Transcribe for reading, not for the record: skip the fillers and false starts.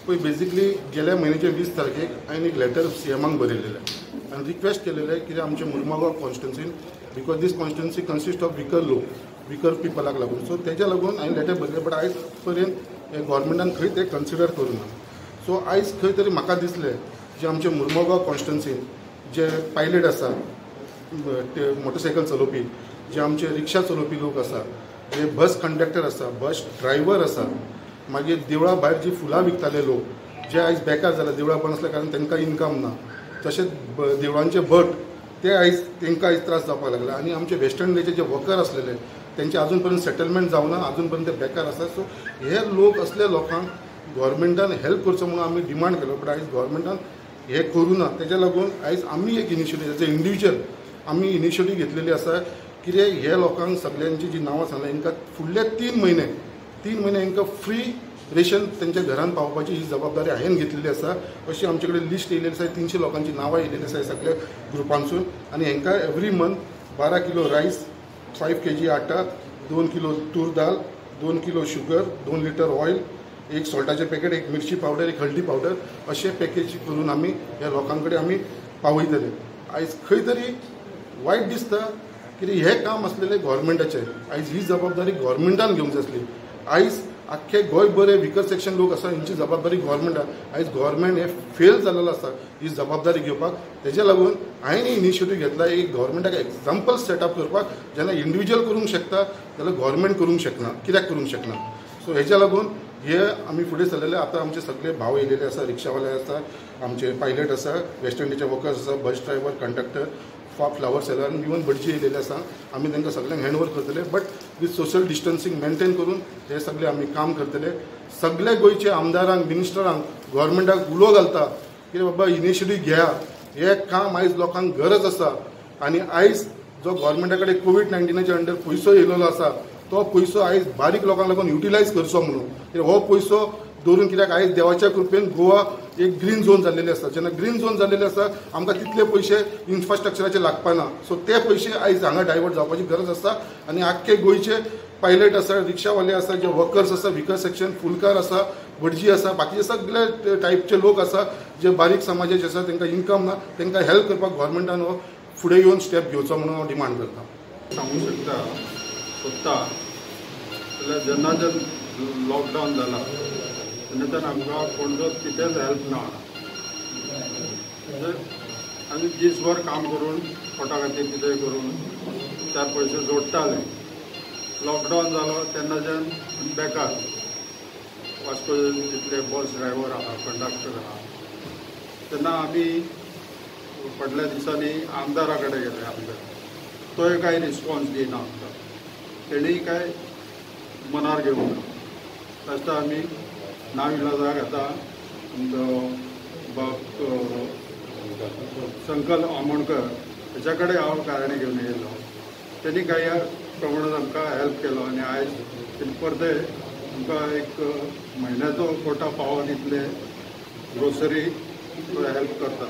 पळय, बेजिकली गेल्या म्हयन्याच्या 20 तारखेक हांवें एक लेटर सीएमाक बरयलेलें आनी रिक्वेस्ट केलेलें कितें आमचे मुरमागांव कॉन्स्टिट्युन्सीन, because this constituency consist of weaker लोक, विकर पिपलाक लागून. सो तेज्या लागून हांवें लेटर बरयलें, बट आयज पर्यंत गव्हर्मेंटान खंय तें कन्सिडर करूं ना. सो आयज खंय तरी म्हाका दिसलें जे आमचे मुरमागांव कॉन्स्टिट्युन्सीन जे पायलट आसा, ते मोटरसायकल चलोवपी, जे आमचे रिक्षा चलोवपी लोक आसा, जे बस कंडक्टर आसा, बस ड्रायव्हर आसा, मागीर देवळा भायर जी फुलां विकताले लोक जे आयज बेकार जाले, देवळां बंद आसल्या कारण तांकां इनकम ना, तशेंच देवळांचे भट ते आयज तांकां आयज त्रास जावपाक लागले. आनी आमचे वेस्टर्न इंडियाचे जे वर्कर आसलेले तेंचे अजून पर्यंत सेटलमेंट जावना, अजून पर्यंत ते बेकार आसा. सो हे लोक असल्या लोकांक गव्हर्मेंटान हेल्प करचो म्हणून आमी डिमांड केलो, बट आयज गव्हर्मेंटान हें करूं ना. तेज्या लागून आयज आमी एक इनिशिएटीव एज ए इंडिविज्युअल आमी इनिशिएटीव घेतलेली आसा कितें हे लोकांक सगळ्यांची जी नांवां सांगला हेंकां फुडले 3 म्हयने हेंकां फ्री रेशन तेंच्या घरान पावोवपाची ही जबाबदारी हांवें घेतलेली आसा. अशी आमचे कडेन लिस्ट येयलेली आसा, 300 लोकांची नांवां येयलेली आसा सगळ्या ग्रुपांसून. आनी हेंकां every month 12 kilo rice, 5 kg आटा, 2 किलो तूर दाल, 2 किलो शुगर, 2 लिटर ऑयल, एक सॉल्टाचें पॅकेट, एक मिरची पावडर, एक हळदी पावडर अशें पॅकेज करून आमी ह्या लोकां कडेन आमी पावयतले. आयज खंय तरी वायट दिसता कितें हें काम आसलेलें गव्हर्मेंटाचें, आयज ही जबाबदारी गव्हर्मेंटान घेवंक जाय आसली. आयज आख्खे गोंय बरें विकर सेक्शन लोक आसा, हेंची जबाबदारी गव्हर्मेंटान. आयज गव्हर्मेंट हें फेल जालेलो आसा ही जबाबदारी घेवपाक. तेज्या लागून हांवें इनिशिएटीव घेतला एक गव्हर्मेंटाक एग्जाम्पल सेटअप करपाक, जेन्ना इंडिविज्युअल करूंक शकता जाल्यार गव्हर्मेंट करूंक शकना, कित्याक करूंक शकना. सो हेज्या लागून हे आमी फुडें सरलेले. आतां आमचे सगळे भाव येयलेले आसा, रिक्षावाले आसा, आमचे पायलट आसा, वेस्ट इंडिजचे वर्कर्स आसा, bus driver, conductor, flower seller आनी इवन भटजी येयलेले आसा. आमी तांकां सगळ्यांक हँड ओवर करतले, but with social distancing maintain करून हे सगळे आमी काम करतले. सगळे गोंयचे आमदारांक, मिनिस्टरांक, गव्हर्मेंटाक उलो घालता की बाबा इनिशिएटीव घेया, हें काम आयज लोकांक गरज आसा. आनी आयज जो गव्हर्मेंटा कडेन कोवीड-19 अंडर पयसो येयलेलो आसा तो पयसो आयज बारीक लोकांक लागून युटिलायज करचो म्हणून. कित्याक हो पयसो दवरून, कित्याक आयज देवाच्या कृपेन गोवा एक ग्रीन झोन जाल्लेले आसा. जेन्ना ग्रीन झोन जाल्लेले आसा आमकां तितले पयशे इन्फ्रास्ट्रक्चराचे लागपाना. सो ते पयशे आयज हांगा डायवर्ट जावपाची गरज आसा. आनी आख्खे गोंयचे पायलट आसा, रिक्षावाले आसा, जे वर्कर्स आसा, विकर सेक्शन, फुलकार आसा, भटजी आसा, बाकीचे सगळे टायपचे लोक आसा जे बारीक समाजाचे आसा, तांकां इन्कम ना, तांकां हेल्प करपाक गव्हर्मेंटान हो फुडें येवन स्टेप घेवचो म्हणून हांव डिमांड करता. सांगूंक शकता सोदता जाल्यार जेन्नाच्यान लॉकडावन जाला तेन्नाच्यान आमकां कोणचोच कितेंच हेल्प ना. आमी दीसभर काम करून पोटा खातीर कितेंय करून 4 पयशे जोडटाले. लॉकडावन जालो तेन्नाच्यान बेकार. वास्को जितले बस ड्रायव्हर आहा, कंडक्टर आहा, तेन्ना आमी फाटल्या दिसांनी आमदारा कडेन गेले. आमदार तोय कांय रिस्पॉन्स दिना आमकां, तेणीय कांय मनार घेवंक ना. लास्टाक आमी नाविलाजाक आतां आमचो बाब संकल आमोणकर हेच्या कडेन हांव कारणे घेवन येयलो. तेणी कांय प्रमाणांत आमकां हेल्प केलो आनी आयज तेणी परते आमकां एक म्हयन्याचो कोटा पावोन इतले ग्रोसरी हेल्प करता.